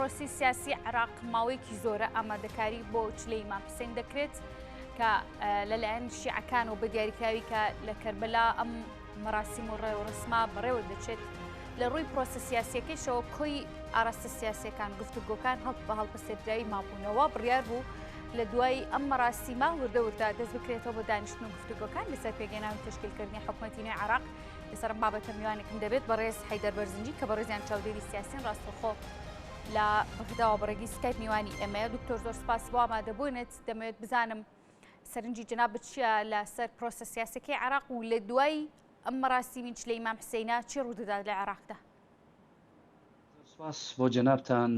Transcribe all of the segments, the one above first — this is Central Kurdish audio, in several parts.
پرۆسەی سیاسی عێراق ماوەیەکی زۆرە ئامادەکاری بۆ چلەی ئیمام حسێن دەکرێت کە لەلایەن شیعەکان و بە دیاریکراوی کە لە کەربەلا ئەم مەراسیم و ڕێوڕسما بەڕێوە دەچێت لە ڕووی پرۆسە سیاسیەکەیشەوە کۆی ئاراستە سیاسەکان گفتوگۆکان هەڵ بە هەڵپەسێردراوی مابوونەوە بڕیار بوو لە دوای ئەم مەراسیمە وردە وردە دەست بکرێتەوە بە دانیشتن و گفتوگۆکان لەسەر پێکهێنان و تەشکیلکردنی حکومەتی نوێی عێراق لەسەر ئەم بابەتە میوانێکم دەبێت بەڕێز حەیدەر بەرزنجی کە بەڕێزیان چاودێری سیاسین ڕاستەوخۆ لە بەغداوە بەڕێگەی سکایپ میوانی ئێمەیە. دکتۆر زۆر سپاس بۆ ئامادەبوونت. دەمەوێت بزانم سەرنجی جەنابت چییە لەسەر پرۆسە سیاسەکەی عێراق و لە دوای ئەم مەراسیمی چلەی ئیمام حسینە چی ڕوودەدات لە عێراقدا؟ سپاس بۆ جەنابتان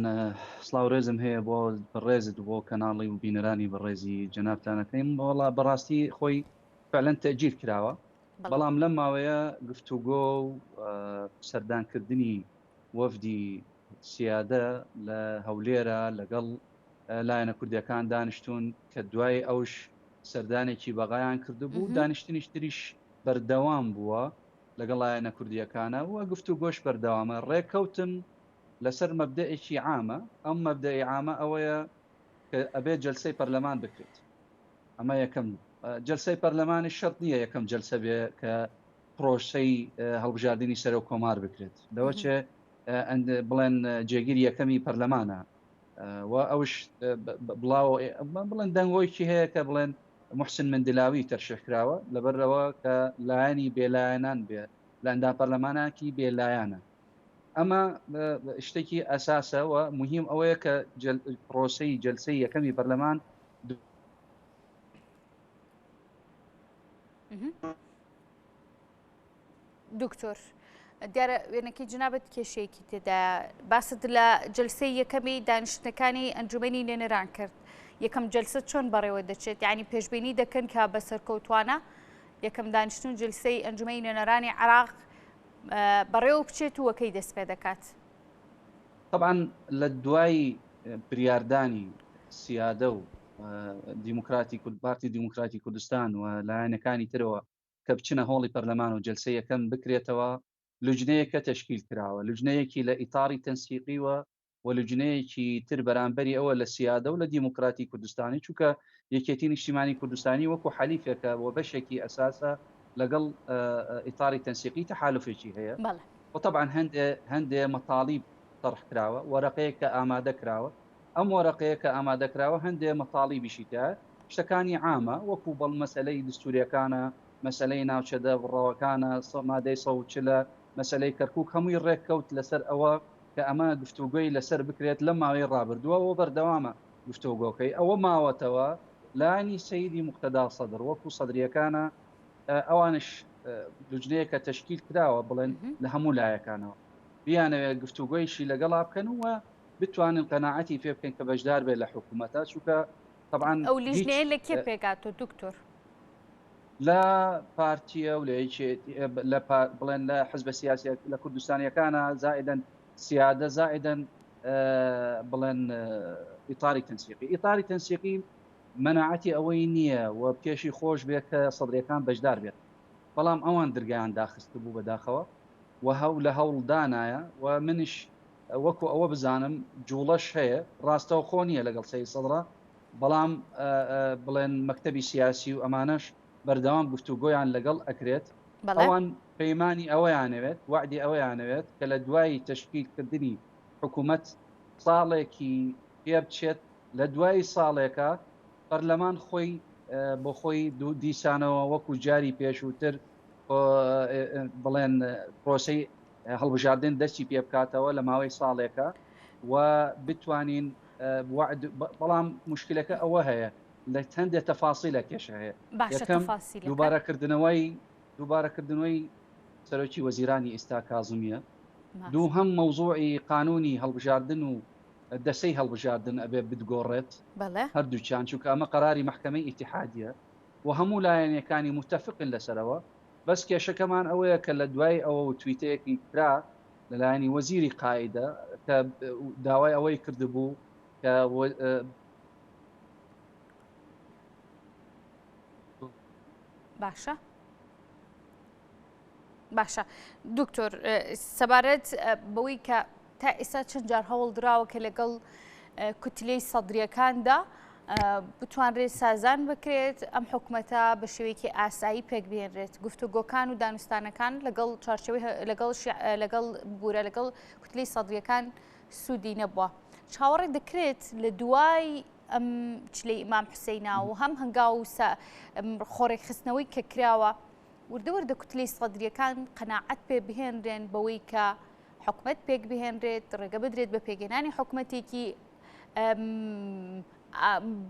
سڵاو ڕێزم هەیە بۆ بەڕێزت و بۆ کەناڵی و بینەرانی بەڕێزی جەنابتانەکەیم وەڵا بەڕاستی خۆی فعلەن تەجیل کراوە بەڵام لەم ماوەیە گفتوگۆ و سەردانکردنی وەفدی سیادە لە هەولێرە لەگەڵ لایەنە کوردیەکان دانیشتوون کە دوای ئەوش سەردانێکی بەغایان کردبوو دانیشتنیش تریش بەردەوام بووە لەگەڵ لایەنە کوردیەکانە و گفتوگۆش بەردەوامە ڕێکەوتن لەسەر مەبدەئێکی عامە ئەم مەبدەئی عامە ئەوەیە کە ئەبێت جەلسەی پەرلەمان بکرێت ئەمە یەکەم جەلسەی پەرلەمانی شەرت نییە یەکەم جەلسە بێ کە پرۆسەی هەڵبژاردنی سەرۆک کۆمار بکرێت لەوە چێ بڵێن جێگیر یەکەمی پەرلەمانە و ئەوش بڵاو بڵێن دەنگۆیکی هەیە کە بڵێن محسن مندلاوی تەرشح کراوە لەبەرەوە کە لایەنی بێلایەنان بێ لە ئەندام پەرلەماناکی بێلایەنە ئەمە شتێکی ئەساسە و مهم ئەوەیە کە پرۆسەی جلسەی یەکەمی پەرلەمان دکتۆر دیارە وێنەکەی جنابەت کێشەیەکی تێدا باست لە جلسەی یەکەمی دانیشتنەکانی ئەنجومەنی نوێنەران کرد یەکەم جلسە چۆن بەڕێوە دەچێت یعنی پێشبینی دەکەن کە بە سەرکەوتوانە یەکەم دانیشتن و جلسەی ئەنجومەنی نوێنەرانی عراق بەڕێوە بچێت و وەکەی دەست پێ دەکات. طبعا لە دوای بریاردانی سیادە و دیموکراتی کورد پارتی دیموکراتی کوردستان و لایەنەکانی ترەوە کە بچنە هۆڵی پەرلەمان و جلسە یەکەم بکرێتەوە لجنەیەکە تەشکیل کراوە لجنەیەکی لە ئیتاری تەنسیقی و و لجنەیەکی تر بەرامبەری ئەوە لە سیادە و لە دیموکراتی کوردستانی چونکە یەکێتی نیشتیمانی کوردستانی وەکو حەلیفێکە و بەشێکی ئەساسە لەگەڵ ئیتاری تەنسیقی تەحالفێکی هەیە و طبعا هەندێ هەندێ مەتاڵیب تەرح کراوە وەرەقەیەک کە ئامادە کراوە ئەم وەرەقەیە کە ئامادە کراوە هەندێ مەتاڵیبیشی تیایە شتەکانی عامە وەکو بەڵ مەسەلەی دستوریەکانە مەسەلەی ناوچە دابڕاوەکانە مادەی 140 مەسەلەی کەرکوک هەمووی ڕێککەوت لەسەر ئەوە کە ئەمە گفتوگۆی لەسەر بکرێت لەم ماوەی ڕابردووە و بەردەوامە گفتوگۆکەی ئەوە ماوەتەوە لایەنی سەیدی موقتەدا سەدر وەکو سەدریەکانە ئەوانش لوجنەیەکە تەشکیل کراوە بڵێن لە هەموو لایەکانەوە بیانەوێت گفتوگۆیشی لەگەڵا بکەن و بتوانن قەناعەتی پێ بکەن کە بەشدار بێت لە حکوومەتە چونکە طبعا ئەو لیژنەیە لە کێ پێکهاتووە دکتۆر؟ لە پارتیە و لە یەکێتی لە بڵێن لە حزبە سیاسیە لە کوردستانیەکانە زائیدەن سیادە زائیدەن بڵێن ئیتاری تەنسیقی ئیتاری تەنسیقی مەناعەتی ئەوەی نییە و پێشی خۆش بێ کە سەدرەکان بەشدار بێت بەڵام ئەوان درگایان داخست بوو بەداخەوە و هەو لە هەوڵدانایە و منیش وەکو ئەوە بزانم جوڵەش هەیە ڕاستەوخۆ نییە لەگەڵ سەید سەدرا بەڵام بڵێن مەکتەبی سیاسی و ئەمانەش بەردەوام گفتوگۆیان لەگەڵ ئەکرێت ئەوان پەیمانی ئەوەیانەوێت وەعدی ئەوەیانەوێت کە لە دوای تەشکیلکردنی حکوومەت ساڵێکی پێ بچێت لە دوای ساڵێکە پەرلەمان خۆی بۆ خۆی دیسانەوە وەکو جاری پێشووتر بڵێن پرۆسەی هەڵبژاردن دەستی پێ بکاتەوە لە ماوەی ساڵێکە و بتوانین وعد بەڵام مشکلەکە ئەوە هەیە لە هەندێک تەفاسیلە کێشە هەیە یەکەم دووبارەکردنەوەی دووبارەکردنەوەی سەرۆکی وەزیرانی ئیستا کازمیە دووهەم مەوزوعی قانونی هەڵبژاردن و دەسەی هەڵبژاردن ئەبێ بتگۆڕێت هەردووکیان چونکە ئەمە قەراری مەحکەمەی ئیتیحادیە و هەموو لایەنەکانی متفقن لەسەرەوە بەس کێشەکەمان ئەوەیە کە لە دوای ئەوە و تویتەیەکی کرا لەلایەنی وەزیری قائیدە کە داوای ئەوەی کردبوو کە باشە باشە دکتۆر سەبارەت بەوەی کە. تا ئێستا چەند جار هەوڵ دراوە کە لەگەڵ کوتلەی سەدریەکاندا بتوانرێت سازان بکرێت ئەم حکومەتە بە شێوەیەکی ئاسایی پێک بهێنرێت گفتوگۆکان و دانوستانەکان لەگەڵ چوارچێوەی لەگەڵ لەگەڵ بورە لەگەڵ کوتلەی سەدریەکان سوودی نەبووە چاوەڕێ دەکرێت لە دوای ئەم چلەی ئیمام حوسەینا و هەم هەنگاو و خۆڕێکخستنەوەی کە کراوە وردە وردە کوتلەی سەدریەکان قەناعەت پێ بهێنرێن بەوەی کە حکومەت پێک بهێنرێت ڕێگە بدرێت بە پێکهێنانی حکومەتێکی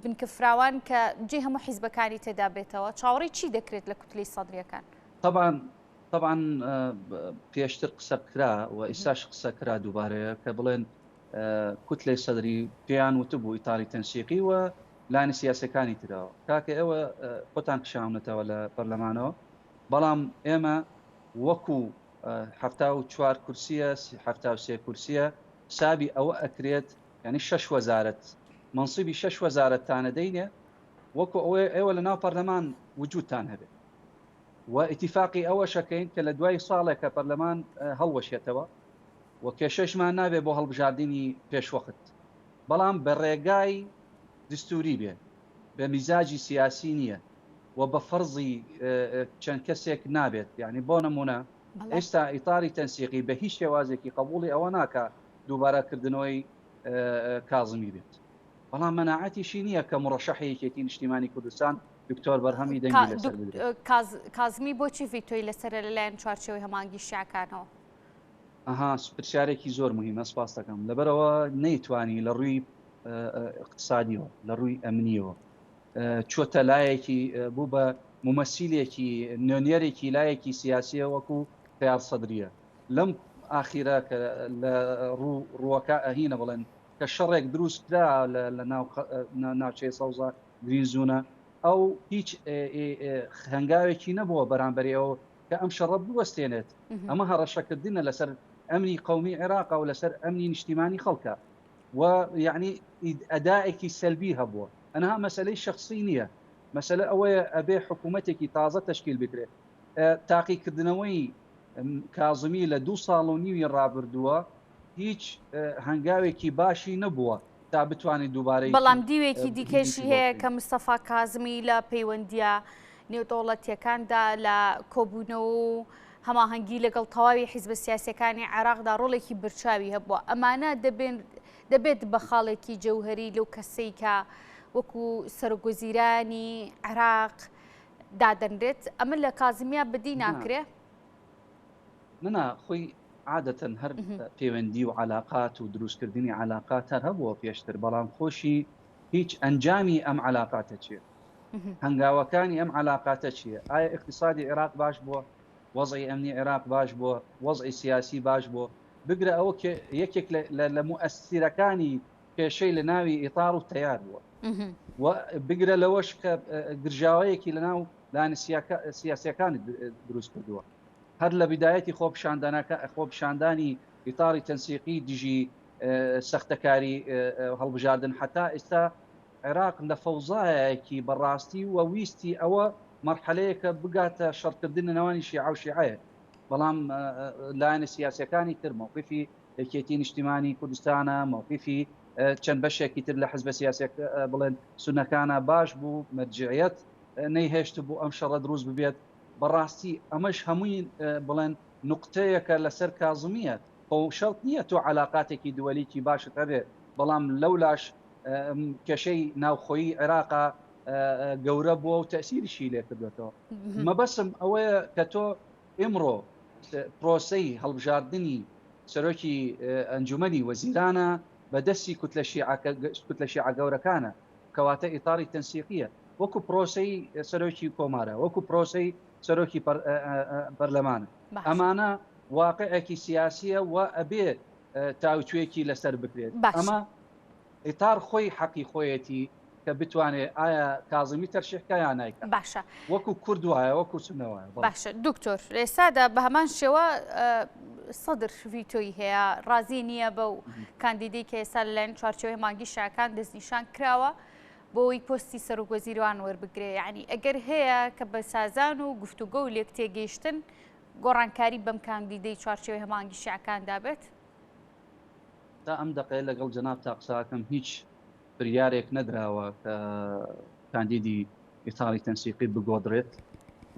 بنکە فراوان کە جێ هەموو حیزبەکانی تێدا بێتەوە چاوەڕێی چی دەکرێت لە کوتلەی سەدریەکان؟ طبعا طبعا پێشتر قسە کرا و ئیساش قسە کرا دووبارەیە کە بڵێن کوتلەی سەدری پێیان وتبوو ئیتاری تەنسیقی و لایەنە سیاسەکانی ترەوە کاکە ئێوە خۆتان کشاونەتەوە لە پەرلەمانەوە بەڵام ئێمە وەکو 74 کورسیە 73 کورسیە حسابی ئەوە ئەکرێت یعنی شەش وەزارەت منصبی شەش وەزارەتتانە دەینێ وەکو ئەوەی ئێوە لە ناو پەرلەمان وجودتان هەبێت و ئیتیفاقی ئەوەشەکەین کە لە دوای ساڵێکە پەرلەمان هەڵوەشێتەوە و کێشەشمان نابێ بۆ هەڵبژاردنی پێشوەخت بەڵام بە ڕێگای دستوری بێ بە میزاجی سیاسی نییە و بە فەرزی چەند کەسێک نابێت یعنی بۆ نمونە ئێستا ئیتاری تەنسیقی بە هیچ شێوازێکی قبوڵی ئەوە ناکا دووبارە کردنەوەی کازمی بێت بەڵام مەناعەتیشی نییە کە مڕەشەحی یەکێتی نیشتیمانی کوردستان دکتۆر بەرهەمی دەنگی لەسەر بدرێت. کازمی بۆچی ڤیتۆی لەسەرە لەلایەن چوارچێوەی هەماهەنگی شیعەکانەوە؟ ئەها پرسیارێکی زۆر مهمە سپاس دەکەم لەبەرەوە نەیتوانی لە ڕووی اقتصادیەوە لە ڕووی ئەمنیەوە چۆتە لایەکی بوو بە ممەسیلێکی نوێنەرێکی لایەکی سیاسیە وەکو تەیار سەدریە لەم ئاخیرە کە لە ڕوو ڕووەکە ئەهینە بڵێن کە شەڕێک دروست کرا لە ناو ناوچەی سەوزە گرین زونە ئەو هیچ هەنگاوێکی نەبووە بەرامبەری ئەو کە ئەم شەڕە بوەستێنێت ئەمە هەڕەشەکردنە لەسەر ئەمنی قومی عێراقە و لەسەر ئەمنی نیشتیمانی خەڵکە و یعنی ئەدائێکی سەلبی هەبووە ئەنها مەسلەی شخصی نییە مەسەلە ئەوەیە ئەبێ حکوومەتێکی تازە تشکیل بکرێت تاقیکردنەوەی کازمی لە دوو ساڵ و نیوی ڕابردووە هیچ هەنگاوێکی باشی نەبووە تا بتوانێت دووبارەی بەڵام دیوێکی دیکەشی هەیە کە مستەفا کازمی لە پەیوەندییە نێودەوڵەتییەکاندا لە کۆبوونەوە و هەماهەنگی لەگەڵ تەواوی حیزبە سیاسییەکانی عێراقدا ڕۆڵێکی برچاوی هەبووە ئەمانە دەبێن دەبێت بە خاڵێکی جەوهەری لەو کەسەی کە وەکو سەرۆکوەزیرانی عێراق دادەنرێت ئەمە لە کازمیا بەدی ناکرێ؟ نەنا خۆی عادەتەن هەر پەیوەندی و عەلاقات و دروستکردنی عەلاقات هەر هەبووە پێشتر بەڵام خۆشی هیچ ئەنجامی ئەم عەلاقاتە چیە؟ هەنگاوەکانی ئەم عەلاقاتە چیە؟ ئایا ئیقتیسادی عێراق باش بووە؟ وەزعی ئەمنی عێراق باش بووە؟ وەزعی سیاسی باش بووە؟ بگرە ئەوە یەکێک لە موئەسیرەکانی کێشەی لە ناوی ئیتار و تەیار بووە و بگرە لەوەش کە گرژاوەیەکی لە ناو لایەنە سیاسیەکانی دروست کردووە هەر لە بدایەتی خۆپیشاندانەکە خۆپیشاندانی ئیتاری تەنسیقی دژی سەختەکاری هەڵبژاردن حتا ئێستا عێراق لە فەوزایەکی بەڕاستی و ویستی ئەوە مەرحەلەیەکە بگاتە شەڕکردن لە نێوانی شیعە و شیعەیە بەڵام لایەنە سیاسەکانی تر موقفی یەکێتی نیشتیمانی کوردستانە مەوقیفی چەند بەشێکی تر لە حزبە سیاسیەک بڵێن سونەکانە باش بوو مەرجعیەت نەیهێشت بوو ئەم شەڕە دروست ببێت بەڕاستی ئەمەش هەمووی بڵێن نقطەیەکە لەسەر کازمیە خۆ شەرت نییە تۆ علاقاتێکی دووەلیکی باشت هەبێ بەڵام لەولاش کێشەی ناوخۆیی عێراقا گەورە بووە و تەسیریشی لێکردێتەوە مەبەسم ئەوەیە کە تۆ ئیمڕۆ پرۆسەی هەڵبژاردنی سەرۆکی ئەنجومەنی وەزیرانە بە دەستی کوتلە کوتلە شیعە گەورەکانە، کەواتە ئیتاری تەنسیقییە، وەکو پرۆسەی سەرۆکی کۆمارە، وەکو پرۆسەی سەرۆکی پەرلەمانە. ئەمانە واقعێکی سیاسییە و ئەبێ تاوتوێکی لەسەر بکرێت. ئەمە ئیتار خۆی حەقی خۆیەتی کە بتوانێ ئایا کازمی تەرشیح کا یا نایکا. باشە. وەکو کورد وایە وەکو سوننە وایە. بەڵێ. باشە دکتۆر ئێستادا بە هەمان شێوە سەدر ڤیتۆی هەیە ڕازی نییە بەو کاندیدەی کە ئێستا لەلایەن چوارچێوەی مانگی شیعەکان دەستنیشان کراوە بۆ ئەوەی پۆستی سەرۆک وەزیروان وەربگرێ یعنی ئەگەر هەیە کە بە سازان و گفتوگۆ و لێکتێگەیشتن گۆڕانکاری بەم کاندیدەی چوارچێوەی هەمانگی شیعەکاندا بێت؟ تا ئەم دەقەیە لەگەڵ جەنابتا قسەکەم هیچ بریارێک نەدراوە کە کاندیدی ئیتاری تەنسیقی بگۆدرێت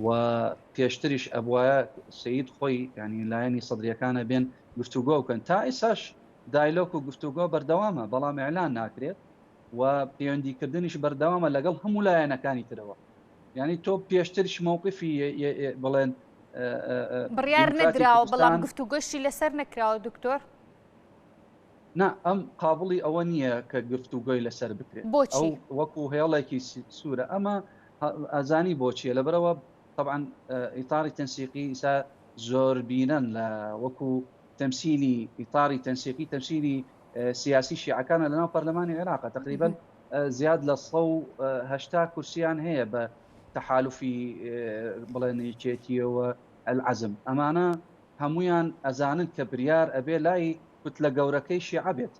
و پێشتریش ئەبوایە سید خۆی ینی لایەنی سەدریەکانە بێن گفتوگۆ بکەن تا ئێساش دایلۆک و گفتوگۆ بەردەوامە بەڵام ئیعلان ناکرێت و پەیوەندیکردنیش بەردەوامە لەگەڵ هەموو لایەنەکانی ترەوە یعنی تۆ پێشتریش مووقفی بڵێن بڕیار نەدراوە بەڵام گفتوگۆشی لەسەر نەکراوە دکتۆر نا ئەم قابڵی ئەوە نییە کە گفتوگۆی لەسەر بکرێت بۆچی وەکو هێڵێکی سوورە ئەمە ئازانی بۆچیە لەبەرەوە طبعا ئیتاری تەنسیقی ئیسا زۆر بینەن لە وەکو تەمسیلی ئیتاری تەنسیقی تەمسیلی سیاسی شیعەکانە لەناو پەرلەمانی عێراق تقریبا زیاد لە 180 کورسیان هەیە بە تەحالفی بڵێن یەکێتیەوە العزم ئەمانە هەمویان ئەزانن کە بریار ئەبێ لای کوتلە گەورەکەی شیعە بێت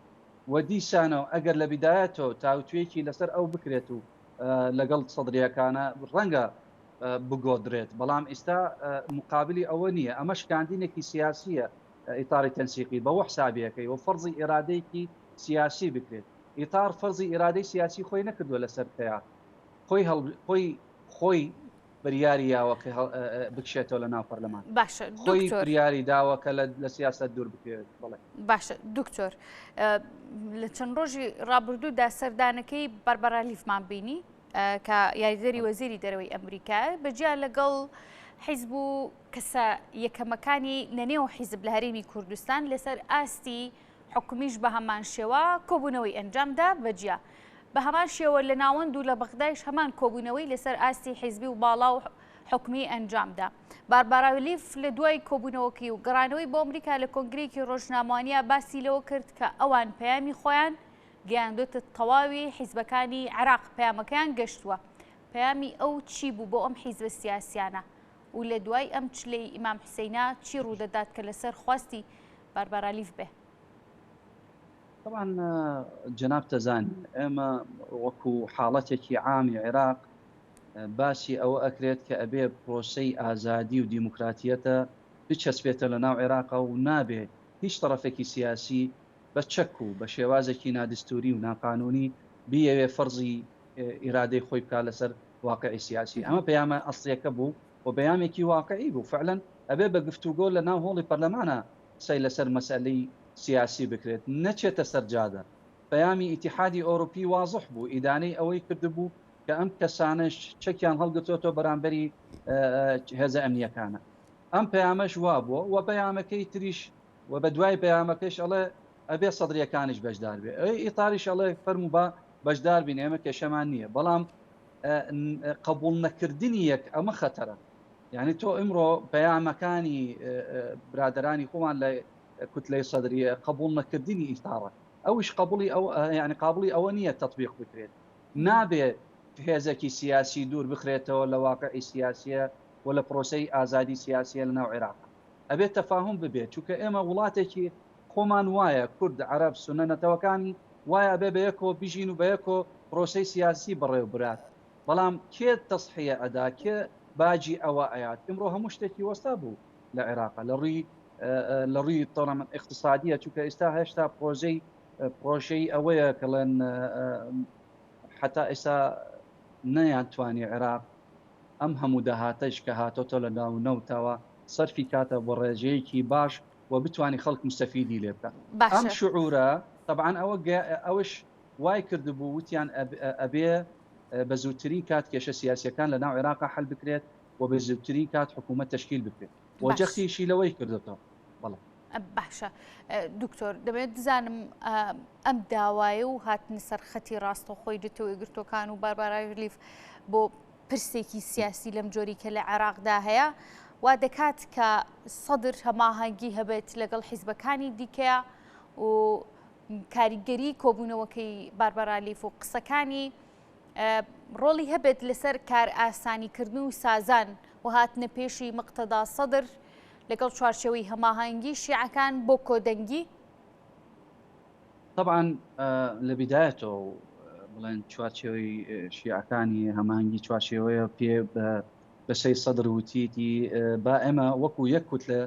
و دیسانەوە ئەگەر لە بیدایەتەوە تاوتوێکی لەسەر ئەو بکرێت و لەگەڵ سەدریەکانە ڕەنگە بگۆدرێت بەڵام ئیستا مقابلی ئەوە نییە ئەمە شکاندینێکی سیاسیە ئیتاری تەنسیقی بەوە حسابیەکەی و فەرزی ئیرادەیەکی سیاسی بکرێت ئیتار فەرزی ئیرادەی سیاسی خۆی نەکردووە لەسەر تەیار خۆی خۆی خۆی بریاری یاوە کە بکشێتەوە لە ناو پەرلەمان باشە خۆی بریاری داوە کە لە سیاست دوور بکرێت بڵێ باشە دکتۆر لە چەند ڕۆژی ڕابردوودا سەردانەکەی باربارا لیفمان بینی کە یاریدەری وەزیری دەرەوەی ئەمریکایە بەجیا لەگەڵ حیزب و کەسە یەکەمەکانی لەنێو حیزب لە هەرێمی کوردستان لەسەر ئاستی حکومیش بە هەمان شێوە کۆبوونەوەی ئەنجامدا بەجیا بە هەمان شێوە لە ناوەند و لە بەغدایش هەمان کۆبوونەوەی لەسەر ئاستی حیزبی و باڵا و حکومی ئەنجامدا. باربارا لیف لە دوای کۆبوونەوەکەی و گەڕانەوەی بۆ ئەمریکا لە کۆنگرەیەکی ڕۆژنامەوانییا باسی لەوە کرد کە ئەوان پەیامی خۆیان گەیاندۆتە تەواوی حیزبەکانی عێراق، پەیامەکەیان گەشتووە. پەیامی ئەو چی بوو بۆ ئەم حیزبە سیاسیانە و لە دوای ئەم چلەی ئیمام حوسەینە چی ڕوودەدات کە لەسەر خواستی باربارا لیف بێ؟ تەبعەن جەناب تەزانی ئێمە وەکو حاڵەتێکی عامی عێراق باسی ئەوە ئەکرێت کە ئەبێ پرۆسەی ئازادی و دیموکراتیەتە بچەسپێتە لە ناو عێراقا و نابێ هیچ تەڕەفێکی سیاسی بە چەک و بە شێوازێکی نادستوری و ناقانونی بیەوێ فەرزی ئیرادەی خۆی بکات لەسەر واقعی سیاسی. ئەمە پەیامە ئەسڵیەکە بوو و پەیامێکی واقعی بوو. فعلەن ئەبێ بە گفتوگۆ لە ناو هۆڵی پەرلەمانا قسەی لەسەر مەسئەلەی سیاسی بکرێت نەچێتە سەر جادە. پەیامی ئیتیحادی ئەوروپی وازح بوو، ئیدانەی ئەوەی کردبوو کە ئەم کەسانەش چەکیان هەڵگرتۆتەوە بەرامبەری هێزە ئەمنیەکانە. ئەم پەیامەش وابووە و پەیامەکەی تریش و بە دوای پەیامەکەش ئەڵێ ئەبێ سەدریەکانیش بەشدار بێ ئەی ئیتاریش ئەڵێ فەرموو با بەشدار بین ئێمە کێشەمان نییە بەڵام قبول نەکردنی یەک ئەمە خەتەرە یعنی تۆ ئیمڕۆ پەیامەکانی برادرانی خۆمان لە کوتلەی سەدریە قبول نەکردنی ئیتارە ئەوش قبولی ئەو یعنی قابلی ئەوە نییە تطبیق بکرێت نابێ هێزێکی سیاسی دوور بخرێتەوە لە واقعی سیاسیە و لە پرۆسەی ئازادی سیاسیە لە ناو عێراق ئەبێت تەفاهوم ببێت چونکە ئێمە وڵاتێکی خۆمان وایە کورد عەرەب سونە نەتەوەکانی وایە ئەبێ بەیەکەوە بژین و بەیەکەوە پرۆسەی سیاسی بەڕێو برات بەڵام کێ تەسحیە ئەدا کێ باجی ئەوە ئەیات ئمڕۆ هەموو شتێکی وەستا بوو لە عێراقا لە ڕووی لە ڕووی تۆرەمەن اقتصادیە چونکە ئێستا هێشتا پرۆژەی پرۆژەی ئەوەیە کەڵێن حتا ئێستا نەیان توانی عێراق ئەم هەموو داهاتەش کە هاتۆتە لە ناو نەوتەوە سەرفی کاتە بۆ ڕێژەیەکی باش و بتوانی خەڵک موستەفیدی لێ بکا ئەم باشە. شعورە تەبعەن ئەوە ئەوش وای کردبوو وتیان ئەبێ بە زووترین کات کێشە سیاسیەکان لە ناو عێراقا حەل بکرێت و بە زووترین کات حکوومەت تەشکیل بکرێت و باش. جەختیشی لەوەی کردۆتەوە بەڵێ. باشە دکتۆر دەمەوێت بزانم ئەم داوایە و هاتنە سەر خەتی ڕاستەوخۆی نەتەوە یەکگرتووەکان و باربارا لیف بۆ پرسێکی سیاسی لەم جۆری کە لە عێراقدا هەیە وا دەکات کە سەدر هەماهەنگی هەبێت لەگەڵ حیزبەکانی دیکەیە و کاریگەری کۆبوونەوەکەی باربارا لیف و قسەکانی ڕۆڵی هەبێت لەسەر کارئاسانیکردن و سازان و هاتنە پێشی مقتەدا سەدر لەگەڵ چوارچێوەی هەماهەنگی شیعەکان بۆ کۆدەنگی؟ تەبعەن لە بیدایەتەوە بڵێن چوارچێوەی شیعەکانی هەماهەنگی چوارچێوەیە پێ بە سەید سەدر وتیتی با ئێمە وەکو یەک کوتلە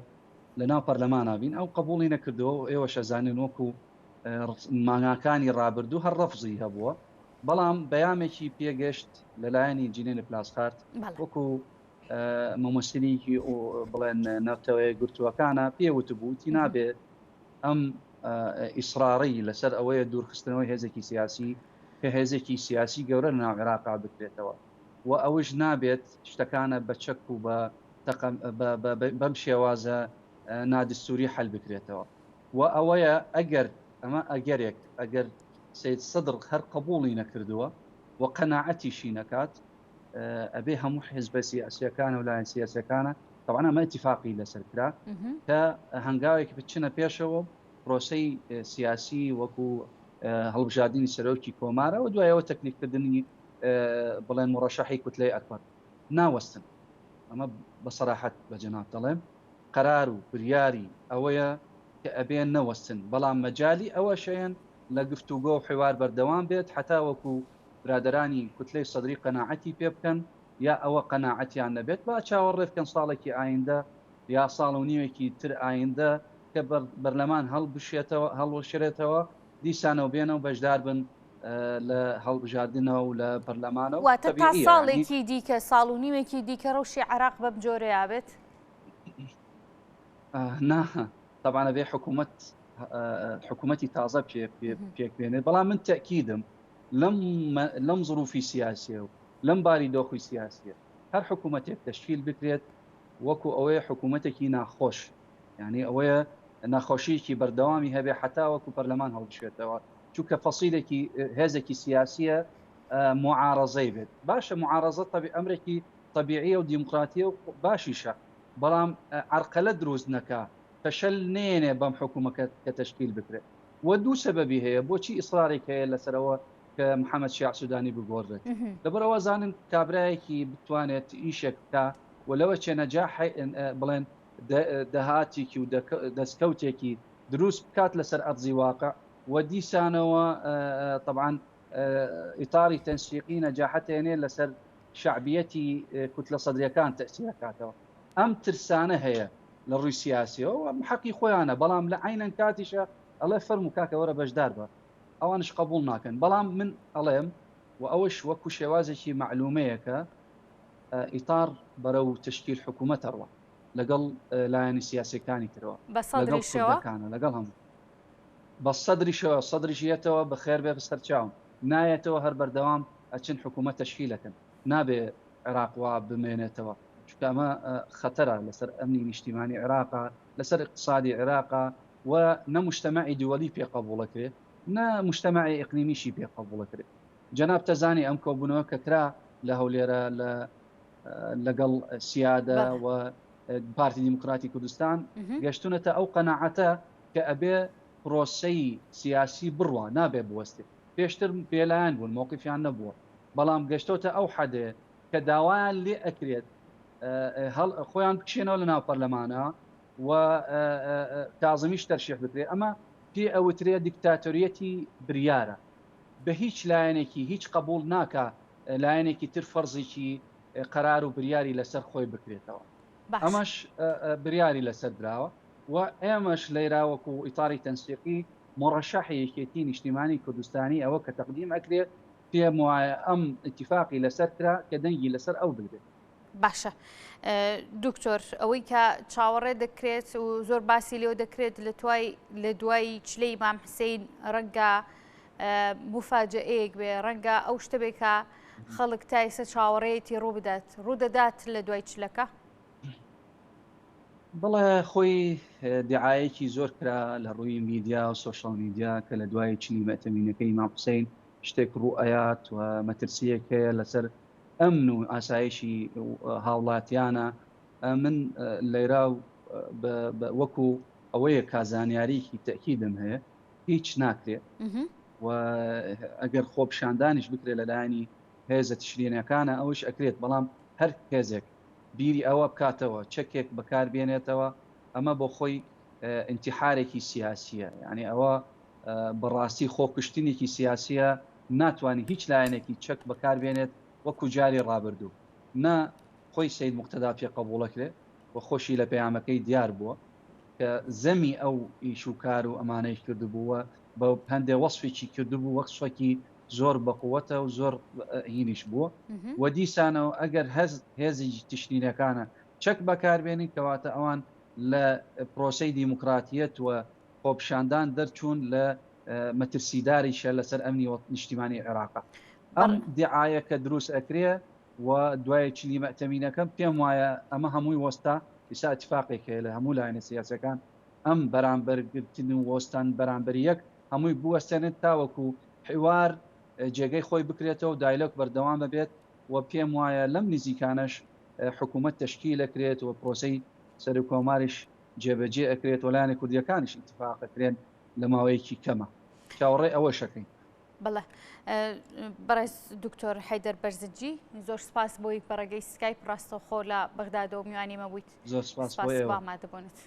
لە ناو پەرلەمانا بین ئەو قبوڵی نەکردەوە و ئێوەش ئەزانن وەکو مانگاکانی ڕابردوو هەر ڕەفزی هەبووە، بەڵام بەیامێکی پێگەشت لەلایەنی جینێنە پلاسخارت وەکو ممثلێکی بڵێن نەتەوە یەکگرتووەکانە پێ وتبوو وتی نابێت ئەم ئیسراڕی لەسەر ئەوەیە دوورخستنەوەی هێزێکی سیاسی کە هێزێکی سیاسی گەورە لە ناو عێراقا بکرێتەوە و ئەوش نابێت شتەکانە بە چەک و بە بەم شێوازە نادستوری حل بکرێتەوە و ئەوەیە ئەگەر ئەمە ئەگەرێک ئەگەر سید سەدر هەر قبوڵی نەکردووە و قەناعەتیشی نەکات ئەبێ هەموو حیزبە سیاسیەکان و لایەن سیاسەکانە تەوان ئەمە اتفاقی لەسەر کرا کە هەنگاوێک بچنە پێشەوە پرۆسەی سیاسی وەکو هەڵبژاردننی سەرۆکی کۆمارە و دوایەوە تەکلیفکردنی بڵێن مڕەشەحی کوتلەی ئەکبەر ناوەستن ئەمە بە سەراحەت بە جەناب دەڵێم قەرار و بریاری ئەوەیە کە ئەبێ نەوەستن بەڵام مەجالی ئەوەشەیەن لە گفتوگۆ و حوار بەردەوام بێت حتا وەکو برادەرانی کوتلەی سەدری قەناعەتی پێ بکەن یا ئەوە قەناعەتیان نەبێت با چاوەڕێ بکەن ساڵێکی ئایندە یا ساڵ و نیوێکی تر ئایندە کە بەرلەمان هەڵبشێتەوە هەڵوەشرێتەوە دیسانەوە بێنەوە بەشدار بن لە هەڵبژاردنەوە و لە پەرلەمانەوە واتە تا ساڵێکی دیکە ساڵ و نیوێکی دیکە ڕەوشی عێراق بەم جۆرەیە بێت؟ نا طبعا ئەبێ حکوومەت حکوومەتی تازە پێک بێنێت بەڵام من تەکیدم لەم لەم زروفی سیاسیە و لەم باری دۆخی سیاسیە هەر حکوومەتێک تەشکیل بکرێت وەکو ئەوەیە حکوومەتێکی ناخۆش یعنی ئەوەیە ناخۆشیەکی بەردەوامی هەبێ حتا وەکو پەرلەمان هەڵبشێتەوە چونکە فەسیلێکی هێزێکی سیاسیە معارەزەی بێت باشە معارەزە تەبی ئەمرێکی تەبیعیە و دیموکراتیە و باشیشە بەڵام عەرقەلە دروست نەکا فەشەل نێنێ بەم حکوومەکە کە تەشکیل بکرێت و دوو سەبەبی هەیە بۆچی ئیسرارێک هەیە لەسەرەوە کە محەممەد شیاع سوودانی بگۆڕێت لەبەرەوە زانن کابرایەکی بتوانێت ئیشێک بکا و لەوە چێ نەجاح بڵێن دەهاتێکی و دەستکەوتێکی دروست بکات لەسەر ئەرزی واقع و دیسانەوە طبعا ئیتاری تەنسیقی نەجاحەتێنێ لەسەر شەعبیەتی کوتلە سەدریەکان تەئسیرەکاتەوە ئەم ترسانە هەیە لە ڕووی سیاسیەوە حەقی خۆیانە بەڵام لە عینەن کاتیشە ئەڵێ فەرموو کاکە وەرە بەشدار بە ئەوانش قبول ناکەن بەڵام من ئەڵێم و ئەوەش وەکو شێوازێکی معلومەیەکە ئیتار بەرەو تشکیل حکوومەت ئەڕوا لەگەڵ لایەنی سیاسەکانی ترەوە بە لەگەڵ کوردەکانە لەگەڵ هەموو بە سەدریشەوە سەدریش یەتەوە بەخێر بێ بەسەر چاوم نایەتەوە هەر بەردەوام ئەچن حکوومەت تەشکیلەکەن نابێ عێراق وا بمێنێتەوە چونکە ئەمە خەتەرە لەسەر ئەمنی نیشتیمانی عێراقا لەسەر اقتصادی عێراقا و نە مجتەمەعی دووەلی پێ قبوڵەکرێ نە مجتەمەعی ئیقلیمیشی پێ قبوڵەکرێ جەناب تەزانی ئەم کۆبوونەوە کە کرا لە هەولێرە لە لەگەڵ سیادە و پارتی دیموکراتی کوردستان گەشتونەتە ئەو قەناعەتە کە ئەبێ پرۆسەی سیاسی بڕوا نابێ بوەستێ پێشتر بێلایەن بوون مەوقیفیان نەبووە بەڵام گەشتۆتە ئەو حەدێ کە داوایان لێ ئەکرێت خۆیان بکشێنەوە لە ناو پەرلەمانە و کازمیش تەرشیح بکرێت ئەمە پێ ئەوترێ دیکتاتۆریەتی بریارە بە هیچ لایەنێکی هیچ قبول ناکا لایەنێکی تر فەرزێکی قەرار و بریاری لەسەر خۆی بکرێتەوە ئەمەش بریاری لەسەر دراوە و ئێمەش لەیرا وەکو ئیتاری تەنسیقی مڕەشەحی یەکێتی نیشتیمانی کوردستانی ئەوە کە تەقدیم ئەکرێ پێم وایە ئەم ئیتیفاقی لەسەر کرا کە دەنگی لەسەر ئەو بدرێت. باشە دکتۆر ئەوەی کە چاوەڕێ دەکرێت و زۆر باسی لێوە دەکرێت لە توای لە دوای چلەی مام حسین ڕەنگە مفاجئەیەک بێ ڕەنگە ئەو شتە بێ کە خەڵک تا ئێستا چاوەڕێیەتی ڕوو بدات ڕوودەدات لە دوای چلەکە؟ بەڵێ خۆی دیعایەکی زۆر کرا لە ڕووی میدیا و سۆشیال میدیا کە لە دوای چلی مەتەمینەکەی ئیمام حوسین شتێک ڕوو ئەیات و مەترسیەک هەیە لەسەر ئەمن و ئاسایشی هاوڵاتیانە من لەیرا وەکو ئەوەیە کا زانیاریکی تەکیدم هەیە هیچ ناکرێت و ئەگەر خۆپیشاندانیش بکرێت لەلایەنی هێزە تشرینەکانە ئەوش ئەکرێت بەڵام هەر هێزێک بیری ئەوە بکاتەوە چەکێک بەکار بێنێتەوە ئەمە بۆ خۆی ئینتیحارێکی سیاسیە یعنی ئەوە بەڕاستی خۆکوشتنێکی سیاسیە ناتوانانی هیچ لایەنێکی چەک بەکار بێنێت وەکو جاری ڕابردوو نە خۆی سید مقتەدا پێ قبوڵەکرێ و خۆشی لە پەیامەکەی دیار بووە کە زەمی ئەو ئیش و کار و ئەمانەی کردبووە. بە هەندێ وەسفێکی کردبوو وەسفەکی زۆر بەقوەتە و زۆر هینیش بووە و دیسانەوە ئەگەر هەز هێزی تشرینەکانە چەک بەکاربێنین کەواتە ئەوان لە پرۆسەی دیموکراتیەت و خۆپیشاندان دەرچوون لە مەترسیداریشە لەسەر ئەمنی نیشتیمانی عێراقە ئەم دیعاە کە دروست ئەکرێ و دوای چلی مەتەمینەکەم پێم وایە ئەمە هەمووی وەستا ئیسا اتفاقێک هەیە لە هەموو لایەنە سیاسەکان ئەم بەرامبەرگرتن و وەستان بەرامبەر یەک هەمووی بوەستێنێت تاوەکو حیوار جێگەی خۆی بکرێتەوە و دایلۆگ بەردەوام ببێت و پێم وایە لەم نزیکانەش حکوومەت تەشکیل ئەکرێت و پرۆسەی سەرکۆماریش جێبەجێ ئەکرێت و لایەنە کوردیەکانیش ئیتفاق ئەکرێن لە ماوەیەکی کەمە چاوەڕێی ئەوەش ئەکەین. بەڵێ بەڕێز دکتۆر حەیدەر بەرزنجی زۆر سپاس بۆی بە ڕێگەی سکایپ ڕاستەوخۆ لە بەغدادەوە میوانی مە بوویت. زۆر سپاس بۆ سپاس ئێوە. بۆ ئامادەبوونت.